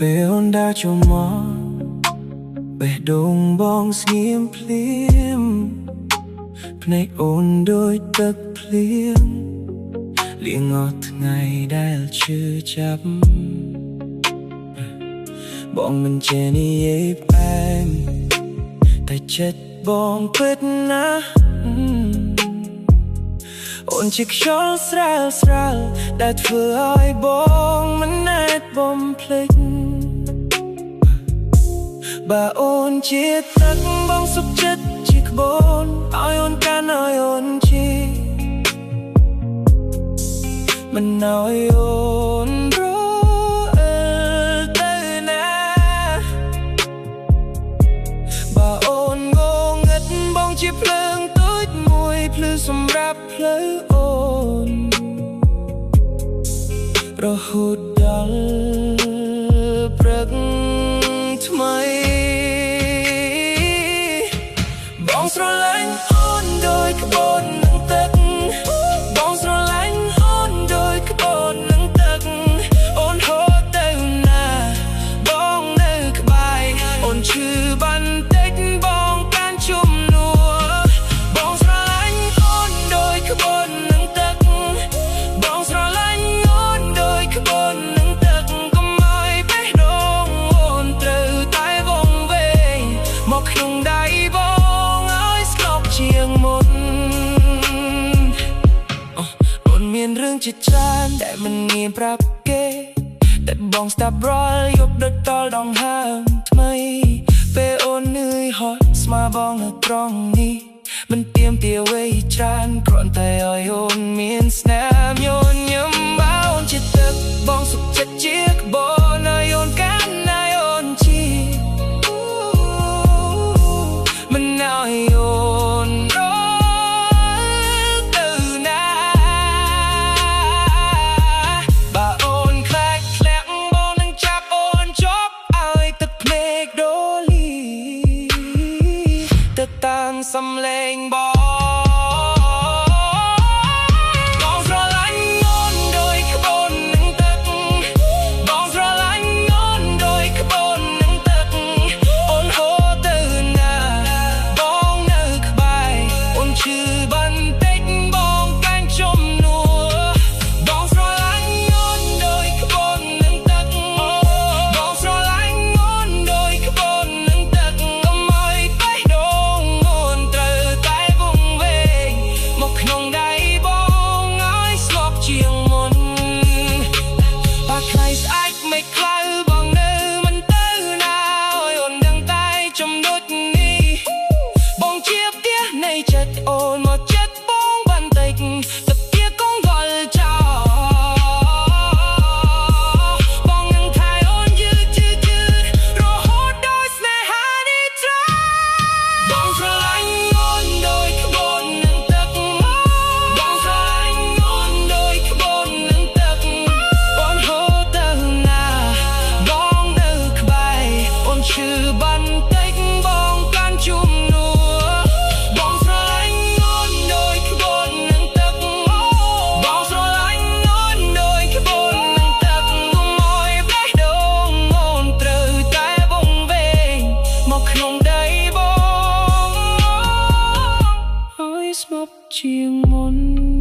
ពេលអូនដើរចូលមកបេះដូងបងស្ងៀមភ្លាមភ្នែកអូនដូចទឹកភ្លៀងលៀងអស់ថ្ងៃដែលឈឺចាប់បងមិនចេះនិយាយផ្អែមតែចិត្តបងពិតណាស់អូនជាខ្យល់ស្រាលស្រាលដែលធ្វើឲ្យបងមិនអាចបំភ្លេចបើអូនជាទឹកបងសុខចិត្តជាក្បូនឲ្យអូនកាន់ឲ្យអូនជាមិនឲ្យអូនរអិលទៅណាបើអូនងងឹតបងជាភ្លើងតូចមួយភ្លឺសម្រាប់ផ្លូវអូនរហូតដល់ព្រឹកថ្មីបងស្រឡាញ់អូនដោយក្បូននឹងទឹកបងស្រឡាញ់អូនដោយក្បូននឹងទឹកអូនហូរទៅណាបងនៅក្បែរអូនឈឺបន្តិចបងកាន់ជំនួសបងស្រឡាញ់អូនដោយក្បូននឹងទឹកបងស្រឡាញ់អូនដោយក្បូននឹងទឹកកុំឲ្យបេះដូងអូនត្រូវតែវង្វេងមកក្នុងដៃបងឲ្យស្ងប់ជាងមុន អូនមានរឿងជាច្រើនដែលមិនងាយប្រាប់គេតែបងស្ដាប់រាល់យប់ដូចតល់ដងហើមថ្មីពេលអូននឿយហត់ស្មាបងនៅត្រង់នេះមិនទៀមទាអ្វីច្រើនគ្រាន់តែឲ្យអូនមានស្នាមញញឹមបើអូនជាទឹកបងសុខចិត្តជាក្បូនឲ្យអូនកាន់ឲ្យអូនជាមិនឲ្យអូនរលទៅណាបើអូនខ្លាចធ្លាក់បងនឹងចាប់អូនជាប់ឲ្យទឹកភ្នែកដូលីទៅតាមសំឡេងបងបងស្រឡាញ់អូនដោយក្បូននឹងទឹកបងស្រឡាញ់អូនដោយក្បូននឹងទឹកអូនហូរទៅណាបងនៅក្បែរអូនឈឺបន្តិចបងកាន់ជំនួសបងស្រឡាញ់អូនដោយក្បូននឹងទឹកបងស្រឡាញ់អូនដោយក្បូននឹងទឹកកុំឲ្យបេះដូងអូនត្រូវតែវង្វេងមកក្នុងដៃបងឲ្យស្ងប់ជាងមុន បើថ្ងៃស្អែកមិនខ្លៅបងនៅមិនទៅណាឲ្យអូនដឹងតែចំណុចនេះបងជាផ្ទះនៃចិត្តអូនមកចិត្តបងបន្តិចទឹកជាកងវល់ចោលបងនឹងថែអូនយឺតយឺតយឺតរហូតដល់ស្នេហានេះត្រាបងស្រឡាញ់អូនដោយក្បូននឹងទឹកបងស្រឡាញ់អូនដោយក្បូននឹងទឹកអូនហូរទៅណាបងនៅក្បែរអូនឈឺបន្តិចបងកាន់ជំនួសបងស្រឡាញ់អូនដោយក្បូននឹងទឹកបងស្រឡាញ់អូនដោយក្បូននឹងទឹកកុំឲ្យបេះដូងអូនត្រូវតែវង្វេងមកក្នុងដៃបងឲ្យស្ងប់ជាងមុន។